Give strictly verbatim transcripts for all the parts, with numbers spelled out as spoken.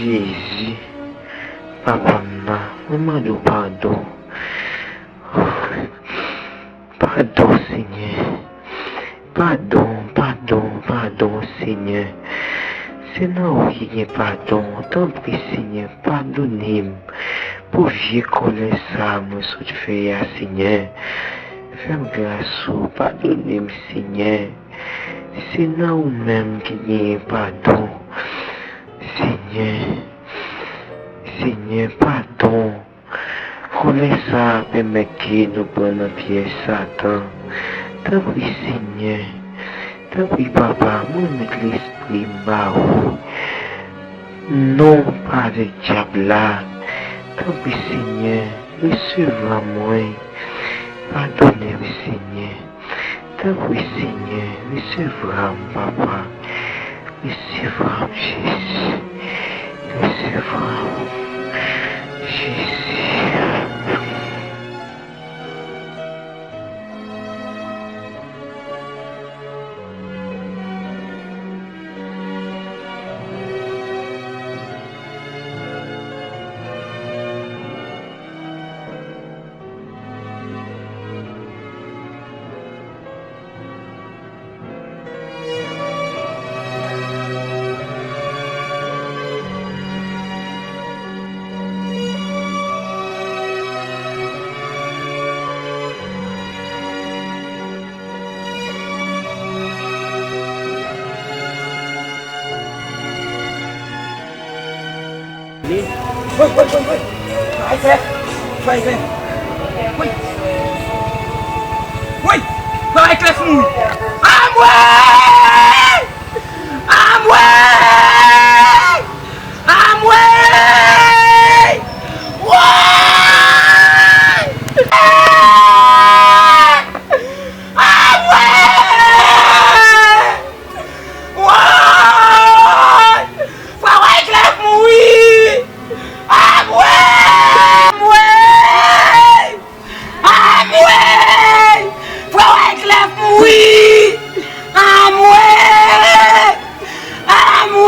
Jezi, papa m nan, mwen mande w padon. Padon, Senyè. Padon, padon, padon, Senyè. Se nan ou ki gen padon. Tanpri, Senyè, padone m pou vye kòlè sa a mwen sot fè a, Senyè. Fè m gras ou, padone m, Senyè. Se nan ou menm ki genyen padon. Senyè, Senyè, padon. Kòlè sa a pèmèt ke nou pran nan pyèj Satan. Tanpri, Senyè, tanpri, Papa, mwen remèt lespri m ba ou. Non pa avèk dyab la. Tanpri, Senyè, resevwa mwen. Padone m, Senyè. Tanpri, Senyè, resevwa m, Papa. Resevwa m, Jezi. Resevwa m, Jezi. Woy, woy, woy, woy! Bagay klè! Bagay klè! Woy! Woy! Bagay klè fin mouri! Anmwey! Anmwey! Anmwey! Woy! Anmwey! Woy! Frè Wyclef mouri! Anmwey! Anmwey! Anmwey! Frè Wyclef mouri! Anmwey! Anmwey!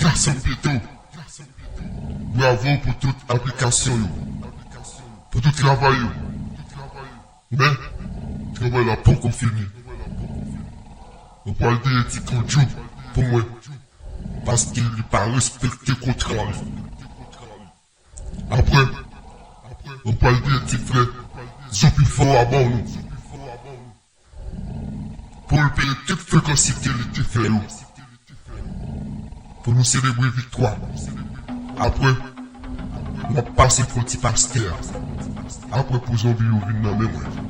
Gaston Pito, bravo pou tout aplikasyon yo, pou tout travay yo. Men, travay la poko fini. Ou pral peye ti kondjou pou mwen, paske li pa respekte kontra li. Apre, ou pral peye ti frè Zo Pi Fò a ban nou, pou l peye tout frekansite li te fè yo, pou nou selebre viktwa. Apre, n ap pase pou ti pastè a. Apre, pou zonbi yo vin nan men mwen.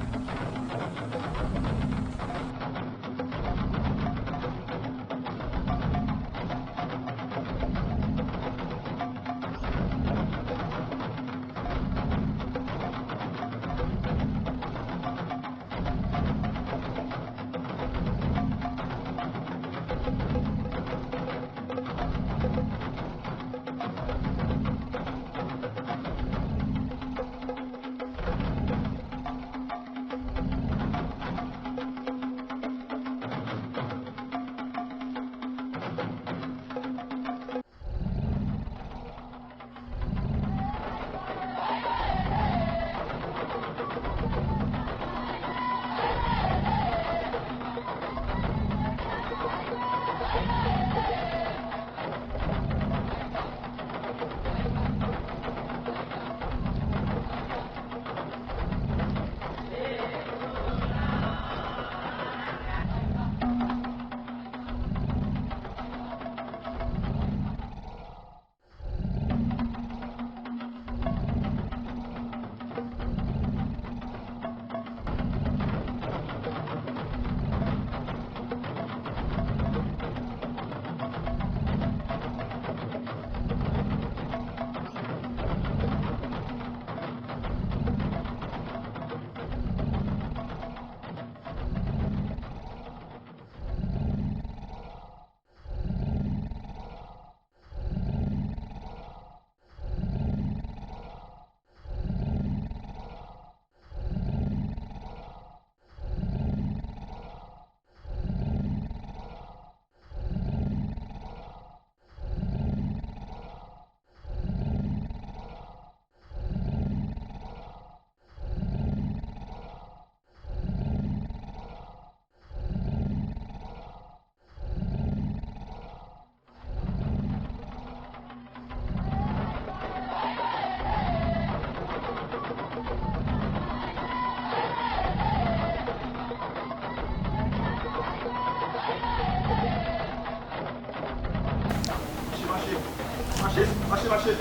Mache, mache, mache, mache.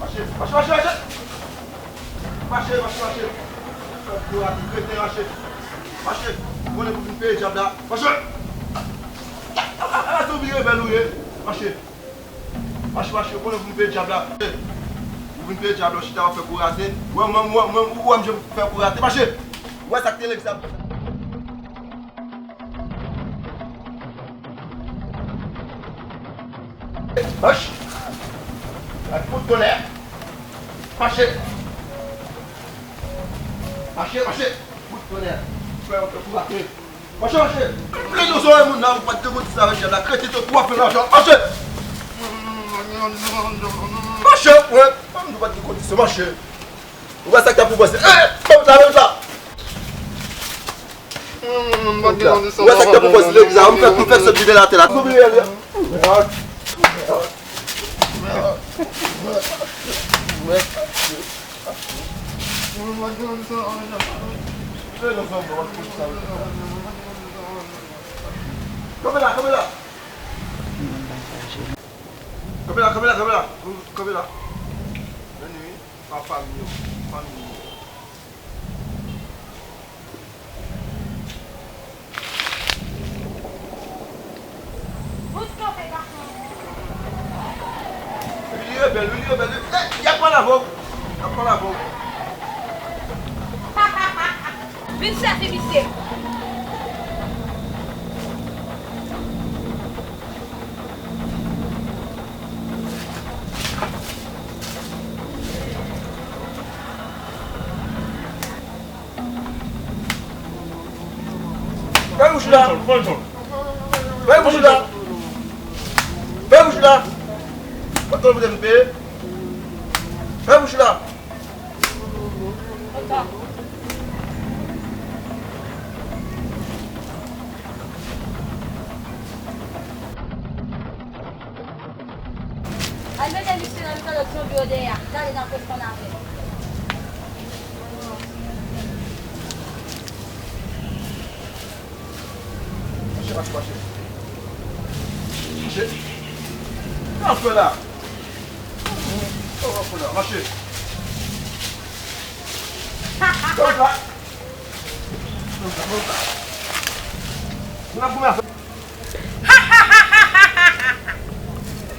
Mache, mache, mache, mache. Mache, mache, mache. Fè pou rate, kreten, mache. Mache, ou konnen pou vin peye dyab la. Mache. A, a, a, a, se ou vin rebèl ou ye. Mache. Mache, mache, ou konnen pou vin peye dyab la. Ou vin peye dyab la, ou chita w ap fè pou rate. Ou wè, mwen, mwen, mwen, ou wè m jan m fè pou rate. Mache. Ou wè sa k te nèg sa. Mache. Ak kout tonnè. Mache. Mache, mache. Kout tonnè. Frè, ou fè pou rate. Mache, mache. Mwen nou zòrèy moun nan, ou pa t gen kondisyon avèk dyab la. Krete tout, ou ap fè lajan. Mache. Mache, wè. Mwen nou pa t gen kondisyon, mache. Ou wè sa k ta pou pase. Eh, fè sa, fè sa. Ou wè sa k te pwopòze legliz la, m fè, m fè sot vide latè la. Tou vire, vire. Kanpe la, kanpe la. Kanpe la, kanpe la, kanpe la. Kanpe la. Mèt nwi, pa fanmi yo, fanmi yo. Bout kanpe, gason. Wi, li rebèl, wi, li rebèl. Eh, y ap pale avè w. Y ap pale avè w. Vin sèvi misye. Fè bouch ou la. Fè bouch ou la. Fè bouch ou la. Patwon, mete m peye. Fè bouch la. Al mete misye nan mitan lòt zonbi yo dèyè a. Gade nan pwès ann avè l. Mache, mache, mache. Mache. Sa w ap fè la? Sa w ap fè la? Mache. Sa w ap fè la? Sa w ap fè la? Sa w ap fè la? Mwen swete nou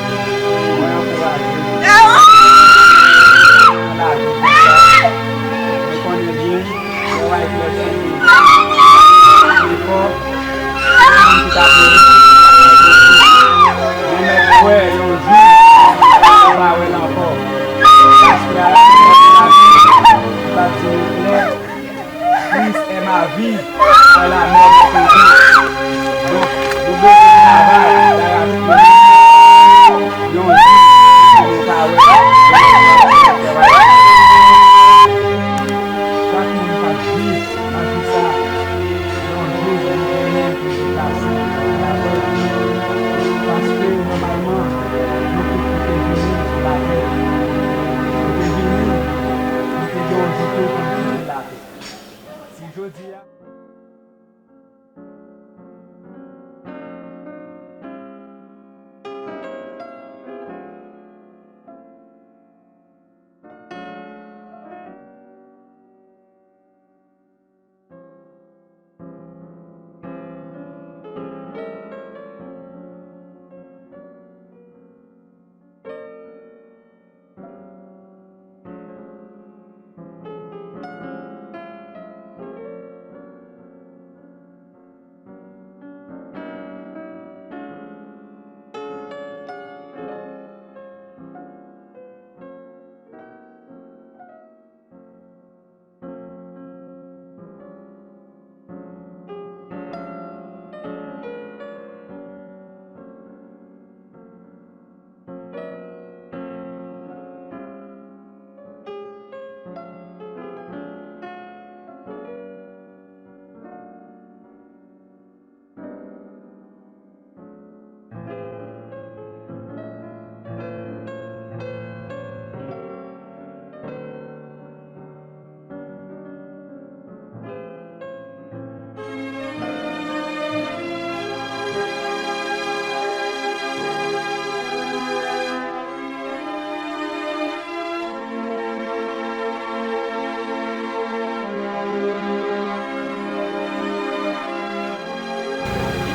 kouraj. Mwen ankouraje nou. Nan lavi konsa. Mwen konnen byen, frè Wyclef se te yon efò, yon moun ki t ap mennen. Mwen mèt kwè yon jou, mwen pa wè l ankò. Paske a la fin de lavi, li pa t di nou klè. Christ est ma vie, dans la mort mon péché. Donk, nou bezwen travay, travay pou nou. Yon jou, pou nou ka wè. Chak moun k ap viv nan vi sa, yon jou, nou genyen pou nou pase nan latè. Paske, nòmalman, nou tout, nou te vini sou latè. Nou te vini, nou te gen yon jou tou pou nou kite latè. Si jodi a.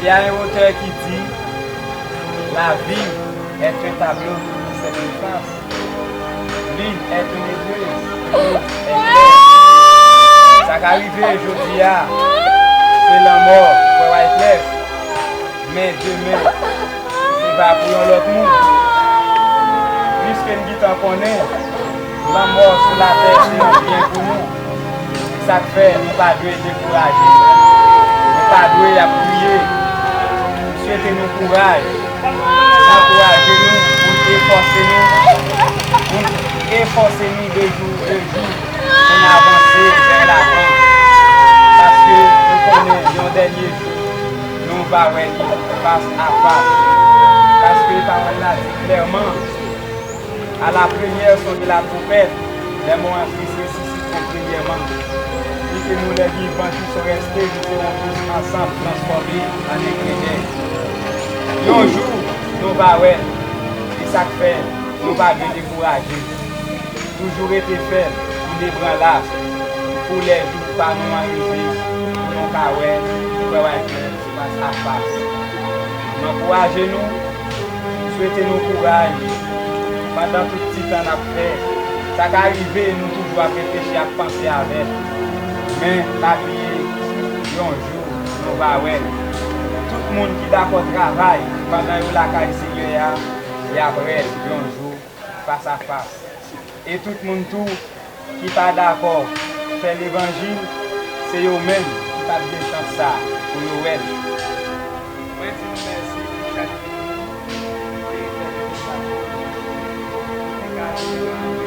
Il y a un auteur qui dit, la vie est un tableau qui ne s'efface. Lune est tenebreuse, nuit est claire. Sa ka rive jodi a, se lanmò frè Wyclef. Men demen, se va pou yon lòt moun. Piske n gentan konnen, lanmò sou latè se yon byen pou nou. Se sa k fè nou pa dwe dekouraje. Nou pa dwe ap kriye. M swete nou kouraj. M ankouraje nou pou n Fòse nou, pou n efòse nou de jou, de jou, pou n avanse vè lavan. Paske nou konnen yon dènye jou, nou va wè li fas a fas. Paske pawòl la di klèman, à la première son de la trompette, les morts en Christ ressusciteront premièrement. Puisque nous, les vivants qui sont restés, nous serons tous ensemble transformés en un clin d'œil. Yon jou, nou va wè l. E sa k fè, nou pa dwe dekouraje. Toujou rete fèm, inebranlab, pou lè jou pa nou an rive, pou nou ka wè frè Wyclef fas a fas. M ankouraje nou, swete nou kouraj pandan tout ti tan n ap fè. Sa ka rive, nou toujou ap reflechi, ap panse avè l. Men, pa bliye, yon jou, nou va wè l. Tout moun ki dakò travay pandan yo lakay Senyè a, y ap wè l yon jou, fas a fas. E tout moun tou ki pa dakò fè levanjil, se yo menm ki p ap gen chans sa a pou yo wè l. Mwen di nou mèsi pou chak moun ki te fè levanjil la pou nou. Nou te ka di